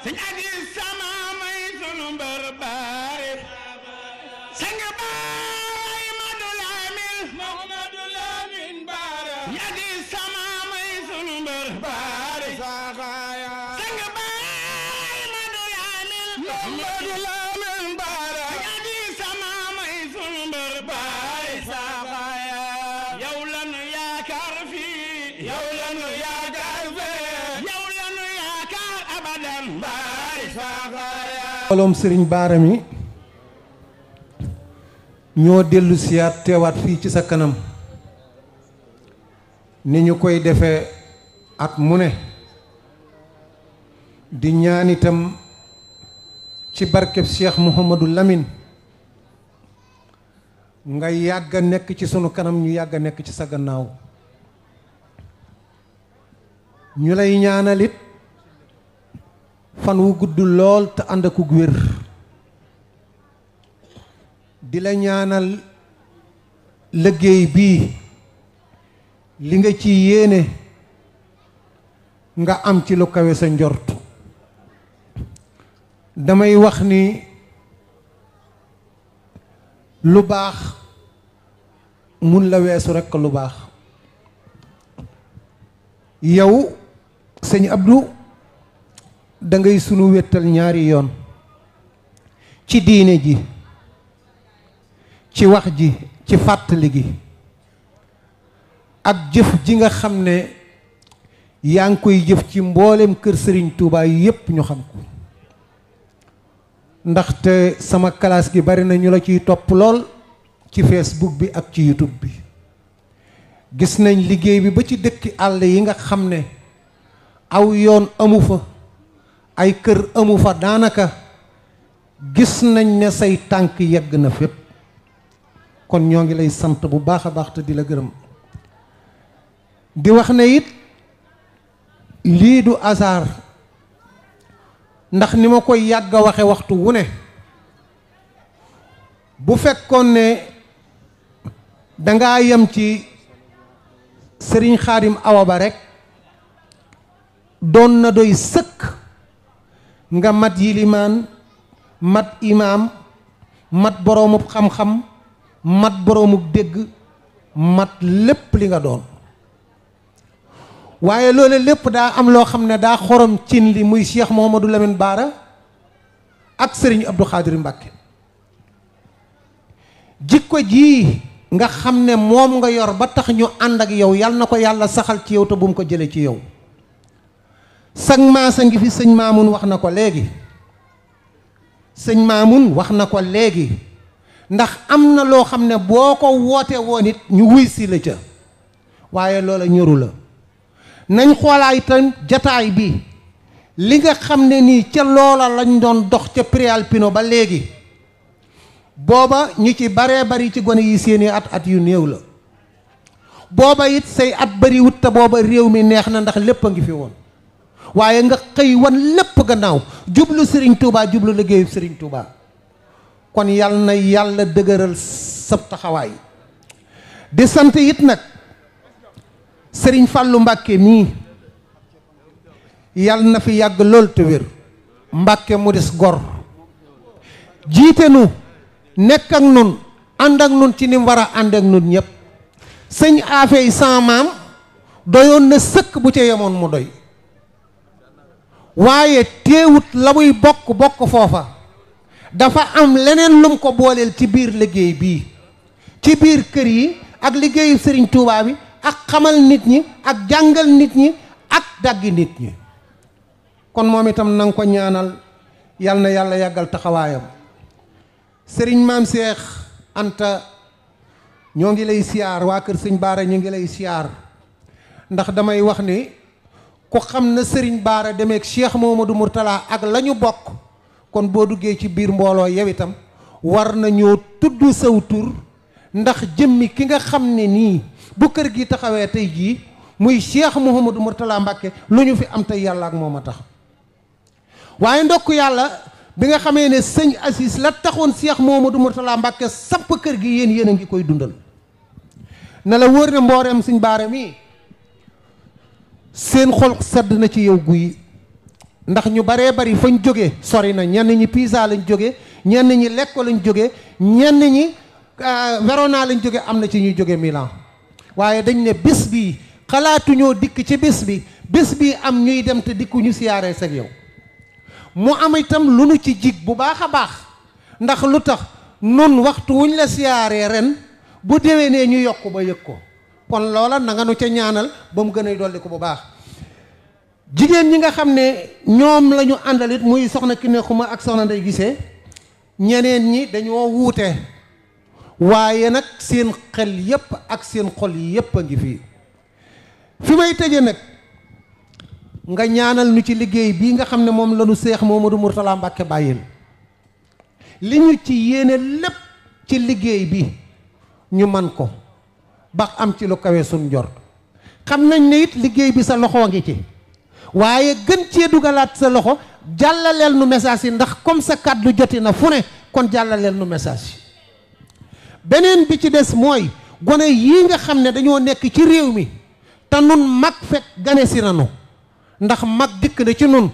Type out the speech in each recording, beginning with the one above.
sëñ adi sama may sunu mbër baay sang baay Madu Lamin Baara sëñ adi sama may sunu mbër baay sang baay Madu Lamin Baara sëñ adi sama may sunu mbër baay yow lanu yaakaar fii yow lanu yaakaar fee yow lanu yaakaar abadan mbooloom sëriñ Baara mi ñoo dellu siyaat teewaat fii ci sa kanam ni ñu koy defee at mu ne di ñaan itam ci barkeb Cheikh Mouhamadou Lamine nga yàgg a nekk ci sunu kanam ñu yàgg a nekk ci sa gannaaw ñu lay ñaanalit fan wu gudd lool te ànd ak wér di la ñaanal liggéey bii li nga ci yéene nga am ci lu kawe sa njort damay wax ni lu baax mun la weesu rekk lu baax yow sëñ Abdou da ngay sunu wéttal ñaari yoon ci diine ji ci wax ji ci fàttali gi ak jëf ji nga xam ne yaa ngi koy jëf ci mboolem kër Serigne Touba yépp ñu xam ko ndaxte sama classe gi bari na ñu la ciy topp lool ci Facebook bi ak ci YouTube bi gis nañ liggéey bi ba ci dëkki àll yi nga xam ne aw yoon amu fa ay kër amu fa daanaka gis nañ ne say tànk yegg na fépp kon ñoo ngi lay sant bu baax a baax te di la gërëm di wax ne it lii du hasard ndax ni ma koy yàgg a waxe waxtu wu ne bu fekkoon ne dangaa yem ci sëriñ Xaadim Awa Ba rekk doon na doy sëkk nga mat yilimaan mat imaam mat boroomub xam-xam mat boroomub dégg mat lépp li nga doon waaye loolu lépp daa am loo xam ne daa xorom cin li muy Cheikh Mouhamadou Lamine Baara ak sëriñ Abdou Khadir Mbàkke jikko ji nga xam ne moom nga yor ba tax ñu ànd ak yow yal na ko yàlla saxal ci yow te bu mu ko jële ci yow sag maasa ngi fi sëñ Maamun wax na ko léegi sëñ Maamun wax na ko léegi ndax am na loo xam ne boo ko woote woon it ñu wuy si la ca waaye loola ñoru la nañ xoolaay itam jataay bi li nga xam ne nii ca loola lañ doon dox ca Préalpino ba léegi booba ñu ci baree bari ci gone yi seeni at yu néew la booba it say at bariwut te booba réew mi neex na ndax lépp a ngi fi woon waaye nga xëy wan lépp gannaaw jublu Serigne Touba jublu liggéeyu Serigne Touba kon yal na yàlla dëgëral sab taxawaay di sant it nag Serigne Fallou Mbàkke mii yal na fi yàgg lool te wér Mbàkke mu des gor jiite nu nekk ak nun ànd ak nun ci ni mu war a ànd ak nun ñëpp sëñ Afey sama maam doyoon na sëkk bu ca yemoon mu doy waaye teewut la muy bokk foofa dafa am leneen lum ko booleel ci biir liggéey bii ci biir kër yi ak liggéeyu Serigne Touba bi ak xamal nit ñi ak jàngal nit ñi ak daggi nit ñi kon moom itam na nga ko ñaanal yal na yàlla yàggal taxawaayam Serigne Maam Cheikh Anta ñoo ngi lay siyaar waa kër sëñ Baara ñu ngi lay siyaar ndax damay wax ni ku xam na Serigne Baara demeek Cheikh Mouhamadou Mourtala ak la ñu bokk kon boo duggee ci biir mbooloo yow itam war nañoo tudd saw tur ndax jëmmi ki nga xam ne nii bu kër gi taxawee tey jii muy Cheikh Mouhamadou Mourtala Mbàkke lu ñu fi am tey yàlla ak moom a tax waaye ndokk yàlla bi nga xamee ne sëñ Assis la taxoon Cheikh Mouhamadou Mourtala Mbàkke samp kër gi yéen a ngi koy dundal na la wóor ne mbooreem sëñ Baara mii seen xol sedd na ci yow guy ndax ñu baree bari fañ jóge sori na, ñenn ñi Pisa lañ jóge, ñenn ñi Lecco lañ jóge, ñenn ñi Verona lañ jóge, am na ci ñuy jóge Milan. waaye dañ ne bés bii xalaatuñoo dikk ci bés bi am ñuy dem te dikku ñu siyaaree sag yow. mu am itam lu nu ci jig bu baax a baax, ndax lu tax nun waxtu wuñ la siyaaree ren bu déwénee ñu yokk ba yëg ko, kon loola na nga nu ca ñaanal ba mu gën a dolli ko bu baax. jigéen ñi nga xam ne ñoom la ñu àndalit muy soxna Kiné Xuma ak soxna Ndey Gisee, ñeneen ñi dañoo wuute, waaye nag seen xel yépp ak seen xol yi yépp a ngi fii. fi may tëje nag nga ñaanal nu ci liggéey bii nga xam ne moom la nu Seex Mamadu Murtala Mbàkke bàyyil, li ñu ci yéene lépp ci liggéey bi ñu man ko ba am ci lu kawe sun njort. xam nañ ne it liggéey bi sa loxo ngi ci, waaye gën cee dugalaat sa loxo, jàllaleel nu message yi, ndax comme sa kàddu joti na fu ne, kon jàllaleel nu message yi. beneen bi ci des mooy gone yii nga xam ne dañoo nekk ci réew mi te nun mag fekk gane si nanu, ndax mag dikk na ci nun,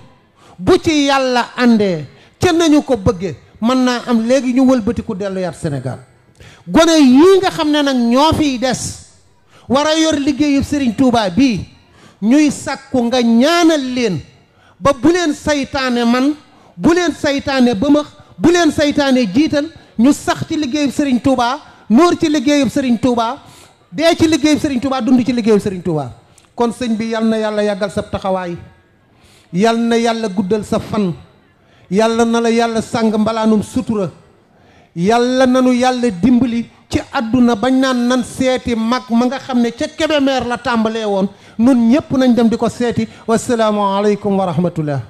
bu ci yàlla àndee ca nañu ko bëgge mën naa am léegi ñu wëlbatiku delluwaat Sénégal. gone yii nga xam ne nag ñoo fiy des war a yor liggéeyu Serigne Touba bii, ñuy sàkku nga ñaanal leen ba bu leen saytaane man, bu leen saytaane bëmëx, bu leen saytaane jiital, ñu sax ci liggéeyub Serigne Touba, nóor ci liggéeyub Serigne Touba, dee ci liggéeyub Serigne Touba, dund ci liggéeyub Serigne Touba. kon sëñ bi yal na yàlla yàggal sa taxawaay, yal na yàlla guddal sa fan, yàlla na la yàlla sàng mbalaanum sutura, yàlla nanu yàlla dimbali ci àdduna bañ naan nan seeti mag ma nga xam ne ca Kébémer la tàmbalee woon, nun ñépp nañ dem di ko seeti. wasalaamu aleykum wa rahmatullah.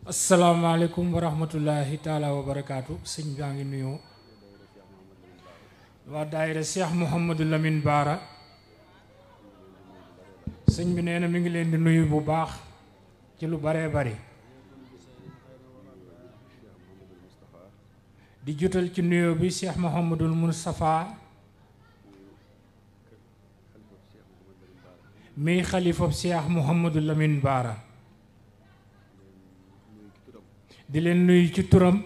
asalaamaaleykum wa rahmatullahi taala wa barakaatu. sëñ baa ngi nuyoo waa daayira Cheikh Mouhamadou Lamine Bara. sëñ bi nee na mi ngi leen di nuyu bu baax ci lu baree bari, di jotal ci nuyoo bi Cheikh Mouhamadul Moustapha mi xalifab Cheikh Mouhamadou Lamine Bara, di leen nuyu ci turam,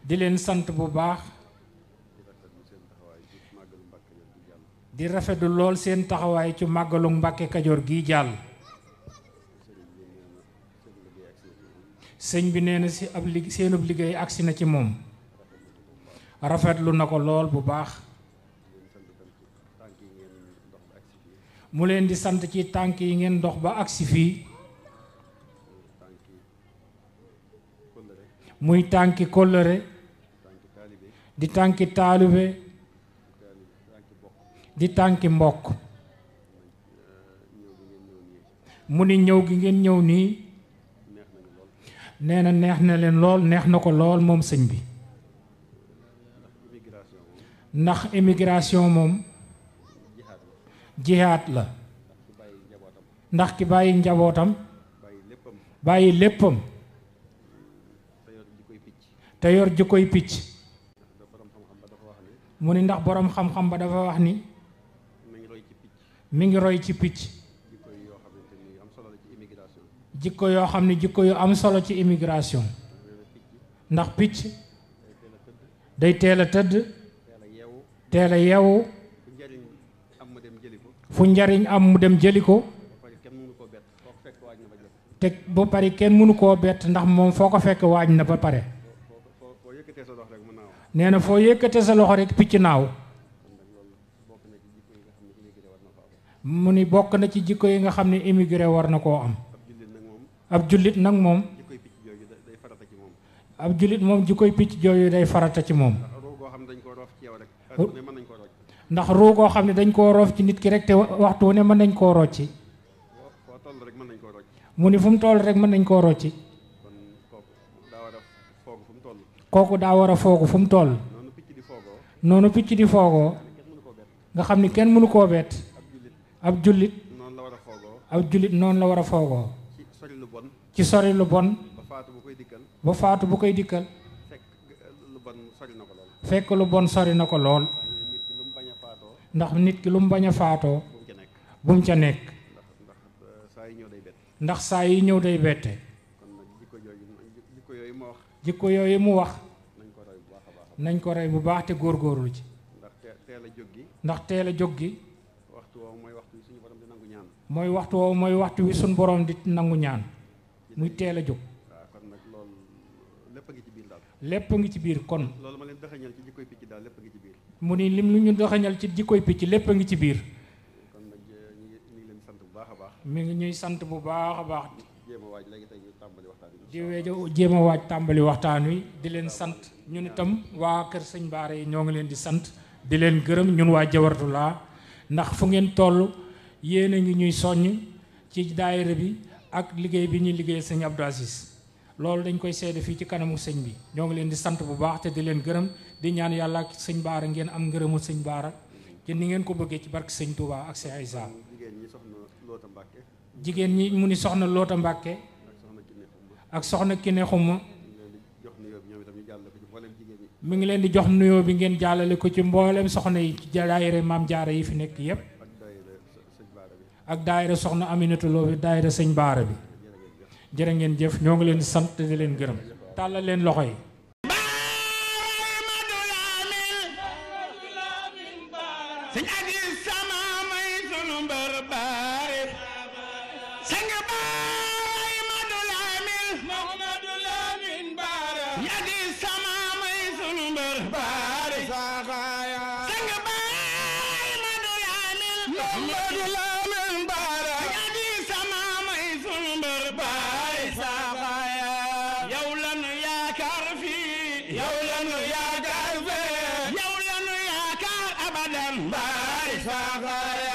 di leen sant bu baax, di rafetlu lool seen taxawaay ci màggalu Mbàkke Kajoor gi jàll. sëñ bi nee na si ab seenub liggéey agsi na ci moom, rafetlu na ko lool bu baax. mu leen di sant ci tànk yi ngeen dox ba agsi fii, muy tànki kóllëre, di tànki taalibe, di tànki mbokk. mu ni ñëw gi ngeen ñëw nii nee na neex na leen lool, neex na ko lool moom sëñ bi, ndax immigration moom jihaat la, ndax ki bàyyi njabootam, bàyyi léppam te yor jikkoy picc. mu ni ndax boroom xam-xam ba dafa wax ni mi ngi roy ci picc, jikko yoo xam ne jikko yu am solo ci immigration. ndax picc day teel a tëdd, teel a yeewu, fu njariñ am mu dem jëli ko, te ba pare kenn mënu koo bett ndax moom foo ko fekk waaj na ba pare. nee na foo yëkkate sa loxo rek picc naaw. mu ni bokk na ci jikko yi nga xam ne immigré war na koo am. ab jullit nag moom, ab jullit moom jikkoy picc jooyu day farata ci moom. ndax ruugoo xam ne dañ koo roof ci nit ki rek te waxtu wu ne mën nañ koo rocci. mu ni fu mu toll rek mën nañ koo rocci. kooku daa war a foogu fu mu toll. noonu picc di foogoo nga xam ni kenn mënu koo bett. ab jullit ab jullit noonu la war a foogoo ci sori lu bon ci sori lu bon ba faatu bu koy dikkal ba faatu bu koy dikkal fekk lu bon sori na ko lool fekk lu bon sori na ko lool nit ki lu mu bañ a faatoo ndax nit ki lu mu bañ a faatoo bu mu ca nekk bu mu ca nekk ndax saa yi ñëw day bett ndax saa yi ñëw day bette kon nag jikko yooyu ma wax jikko yooyu mu wax nañ ko roy bu baax a baax nañ ko rey bu baax te góorgóorlu ci ndax teel a jóg gi ndax teel a jóg gi waxtu woowu mooy waxtu wi suñu borom di nangu ñaan mooy waxtu woowu mooy waxtu wi suñ borom di nangu ñaan muy teel a jóg waaw kon nag loolu lépp a ngi ci biir daal lépp a ngi ci biir kon loolu ma leen dëxañal ci jikkoy picc daal lépp a ngi ci biir mu ni lim lu ñu doxañal ci jikkoy picc lépp a ngi ci biir kon nag ñu ngi leen sant bu baax a baax mi ngi ñuy sant bu baax a baax jéem a waaj léegi tey ñu tàmbali waxtaan bi di jéem a waaj tàmbali waxtaan wi di leen sant ñun itam waa kër sëñ Baara yi ñoo ngi leen di sant di leen gërëm ñun waa Jawartulaa ndax fu ngeen toll yéen a ngi ñuy soññ ci daayira bi ak liggéey bi ñuy liggéey sëñ Abdou Aziz loolu dañ koy seede fii ci kanamu sëñ bi ñoo ngi leen di sant bu baax te di leen gërëm di ñaan yàlla ak sëñ Baara ngeen am ngërëmul sëñ Baara ci ni ngeen ko bëggee ci barke sëñ Touba ak Cheikh Aïssa jigéen ñi soxna Loota Mbàkke jigéen ñi mu ni soxna Loota Mbàkke ak soxna Kiné Xuma mi ngi leen di jox nuyoo bi ngeen jàllale ko ci mboolem soxna yi ci daayira Maam Jaara yi fi nekk yépp ak daayira soxna Aminata Lo bi daayira sëñ Baara bi jërë ngeen jëf ñoo ngi leen di sant di leen gërëm tàllal leen loxo yi sëñ Aziz sama may sunu mbër baare sang baay Madu Lamin baare sëñ Aziz sama may sunu mbër baare saxaaya sang baay Madu Lamin baare sëñ Aziz sama may sunu mbër baare saxaaya yow lanu yaakaar fii yow lanu yaakaar fee yow lanu yaakaar abadan baay saxaaya